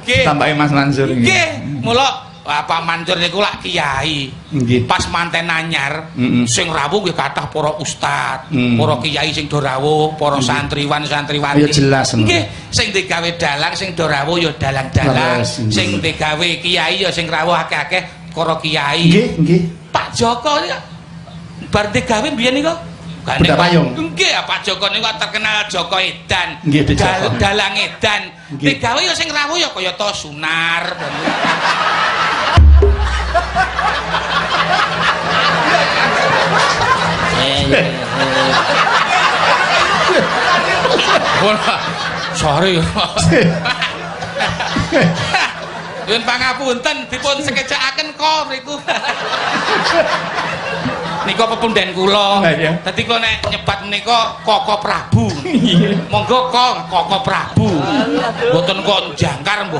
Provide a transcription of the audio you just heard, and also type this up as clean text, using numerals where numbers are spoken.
Nggih. Tambake Mas Mansur iki. Nggih, mula Pak Mansur niku lak kiai. Nggih. Pas manten anyar, sing rawuh nggih kathah para ustad, para kiai sing do rawuh, para santriwan santriwati. Ya jelas, ngono. Nggih, sing digawe dalang sing do rawuh ya dalang-dalang, Leres, nggih. sing digawe kiai ya sing rawuh akeh-akeh para kiai. Nggih, nggih. Pak Joko niku bar digawe mbiyen niku Budak payung. Nggih, Pak Joko niku terkenal Joko Edan. Nggih, Dik Joko. Dalang edan. Nggih. Digawe ya sing rawuh ya kaya to Sunar. Wah, sorry. Nyuwun pangapunten dipun sekecakaken kok mriku. Nika pepunden kula. Lah, iya. Dadi kula nek nyebat menika Koko Prabu. Monggo Kok Koko Prabu. Mboten kok jangkar mbuh.